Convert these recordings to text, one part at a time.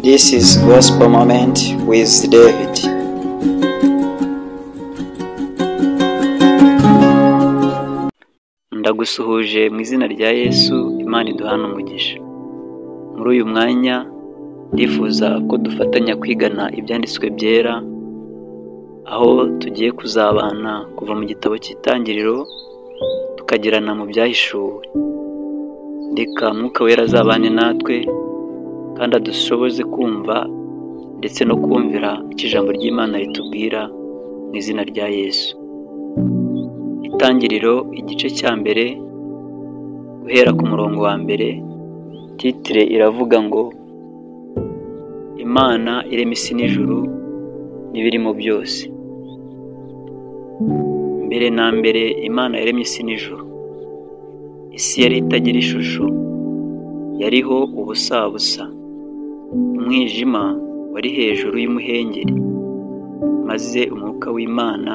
This is Gospel Moment with David. Ndagusuhuje mu izina rya Yesu, Imana iduhana umugisha. Muri uyu mwanya ndifuza ko dufatanya kwigana ibyanditswe byera, aho tugiye kuzabana kuva mu gitabo cy'Itangiriro tukagerana mu byahishuwe. Reka Mwuka Wera azabane natwe kandi adushoboze kumva ndetse no kumvira icyo ijambo ry'Imana ritubwira mu izina rya Yesu. Itangiriro igice cya mbere guhera ku murongo wa mbere, titire iravuga ngo Imana irema isi n'ijuru n'ibirimo byose. Mbere na mbere Imana yaremye isi n'ijuru. Isi yari itagira ishusho, yariho ubusabusa. Umwijima wari hejuru y'umuhengeri, maze umwuka w'Imana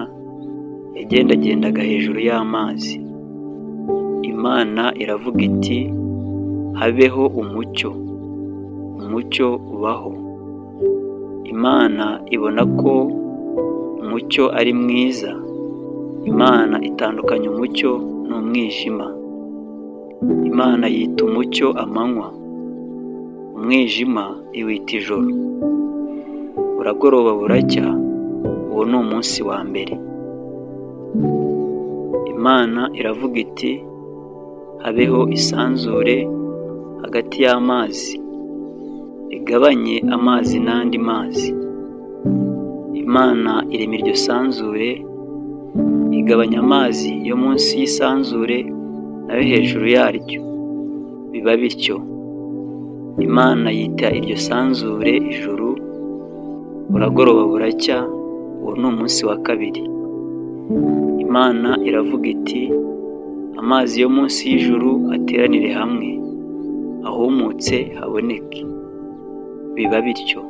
yagendagendaga hejuru y'amazi. Imana iravuga iti habeho umucyo, umucyo ubaho. Imana ibona ko umucyo ari mwiza. Imana itandukanya umucyo n'umwijima. Imana yita umucyo amanywa, umwijima iwita ijoro. Buragoroba buracya, uwo ni umunsi wa mbere. Imana iravuga iti habeho isanzure hagati y'amazi, rigabanye amazi n'andi mazi. Imana irema iryo sanzure, igabanya amazi yo munsi y'isanzure nayo hejuru yaryo, biba bityo. Imana yita iryo sanzure ijuru. Buragoroba buracya, uwo ni umunsi wa kabiri. Imana iravuga iti amazi yo munsi y'ijuru ateranire hamwe, ahumutse haboneke. Biba bityo.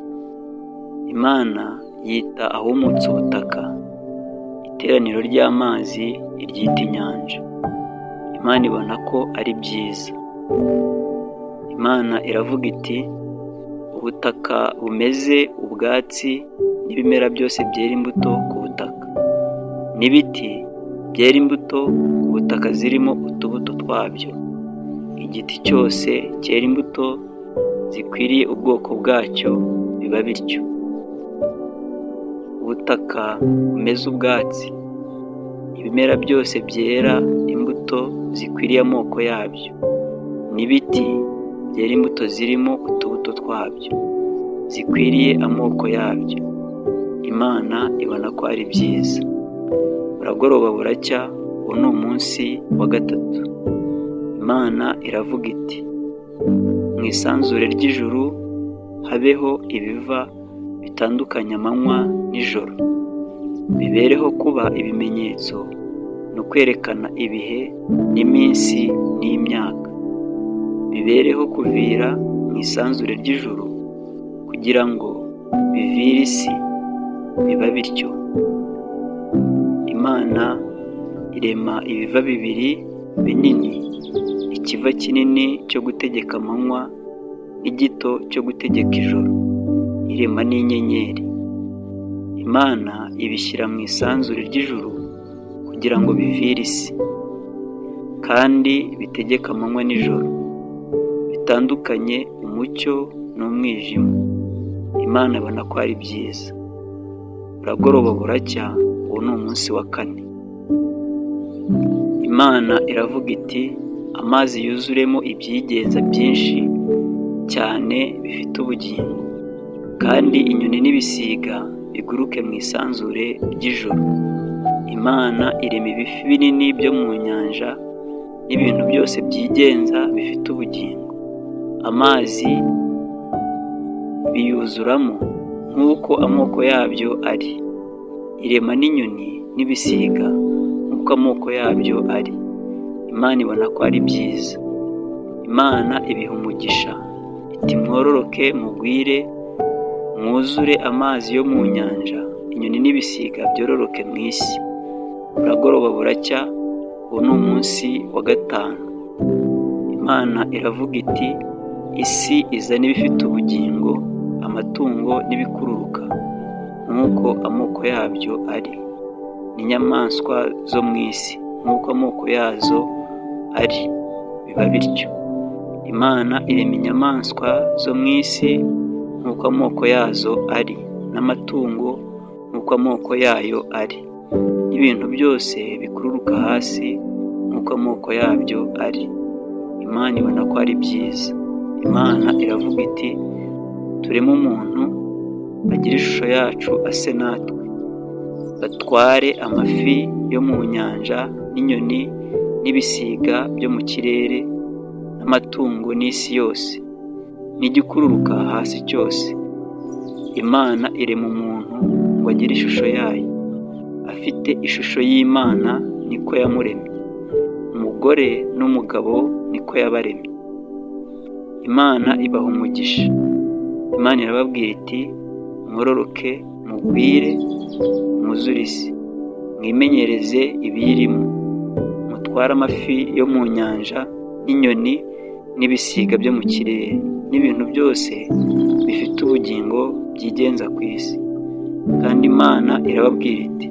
Imana yita ahumutse ubutaka, iteraniro ry'amazi iryita inyanja. Imana ibona ko ari byiza. Imana iravuga iti ubutaka bumeze ubwatsi n'ibimera byose byera imbuto ku butaka, n'ibiti byera imbuto ku butaka zirimo utubuto twabyo. Igiti cyose cyera imbuto zikwiriye ubwoko bwacyo, biba bityo. Ubutaka bumeze ubwatsi, ibimera byose byera imbuto zikwiriye amoko yabyo, n'ibiti byera imbuto zirimo utubuto twabyo zikwiriye amoko yabyo. Imana ibona ko ari byiza. Buragoroba buracya, uwo ni umunsi wa gatatu. Imana iravuga iti mu isanzure ry'ijuru habeho ibiva bitandukanya amanywa n'ijoro, bibereho kuba ibimenyetso no kwerekana ibihe n'iminsi n'imyaka, bibereho kuvira mu isanzure ry'ijuru kugira ngo bivire isi. Biba bityo. Imana irema ibiva bibiri binini, ikiva kinini cyo gutegeka amanywa n'igito cyo gutegeka ijoro. Irema n'inyenyeri. Imana ibishyira mu isanzure ry'ijuru kugira ngo bivire isi, kandi bitegeke amanywa n'ijoro, bitandukanye umucyo n'umwijima. Imana ibona ko ari byiza. Buragoroba buracya, uwo ni umunsi wa kane. Imana iravuga iti amazi yuzuremo ibyigenza byinshi cyane bifite ubugingo, kandi inyoni n'ibisiga biguruke mu isanzure ry'ijoro. Imana irema ibifi binini byo mu nyanja n'ibintu byose byigenza bifite ubugingo. Amazi biyuzuramo nk'uko amoko yabyo ari. Irema n'inyoni n'ibisiga nk'uko amoko yabyo ari. Imana ibona ko ari byiza. Imana ibiha umugisha iti mwororoke mugwire, mwuzure amazi yo mu nyanja, inyoni n'ibisiga byororoke mu isi. Buragoroba buracya, uwo ni umunsi wa gatanu. Imana iravuga iti isi izane ibifite ubugingo, amatungo n'ibikururuka nk'uko amoko yabyo ari, n'inyamaswa zo mu isi nk'uko amoko yazo ari, biba bityo. Imana irema inyamaswa zo mu isi nk'uko amoko yazo ari, n'amatungo nk'uko amoko yayo ari, n'ibintu byose bikururuka hasi nk'uko amoko yabyo ari. Imana ibona ko ari byiza. Imana iravuga iti tureme umuntu agire ishusho yacu ase natwe, batware amafi yo mu nyanja n'inyoni n'ibisiga byo mu kirere n'amatungo n'isi yose n'igikururuka hasi cyose. Imana irema umuntu ngo agire ishusho yayo, afite ishusho y'Imana niko yamuremye, umugore n'umugabo niko yabaremye. Imana ibaha umugisha. Imana irababwira iti mwororoke, mugwire, mwuzure isi, mwimenyereze ibiyirimo, mutware amafi yo mu nyanja n'inyoni n'ibisiga byo mu kirere n'ibintu byose bifite ubugingo byigenza ku isi. Kandi Imana irababwira iti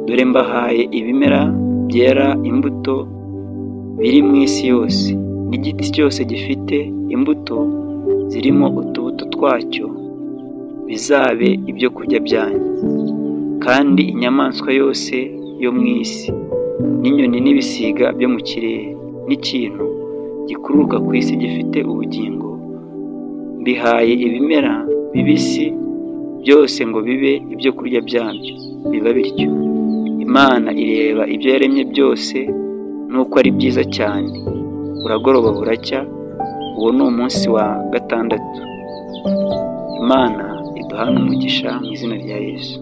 dore mbahaye ibimera byera imbuto biri mu isi yose, n'igiti cyose gifite imbuto zirimo utubuto twacyo, bizabe ibyo kurya byanyu. Kandi inyamaswa yose yo mu isi n'inyoni n'ibisiga byo mu kirere n'ikintu gikururuka ku isi gifite ubugingo, mbihaye ibimera bibisi byose ngo bibe ibyo kurya byabyo, biba bityo. Imana ireba ibyo yaremye byose nuko ari byiza cyane. Buragoroba buracya, uwo ni umunsi wa gatandatu. Imana iduhane umugisha mu izina rya Yesu.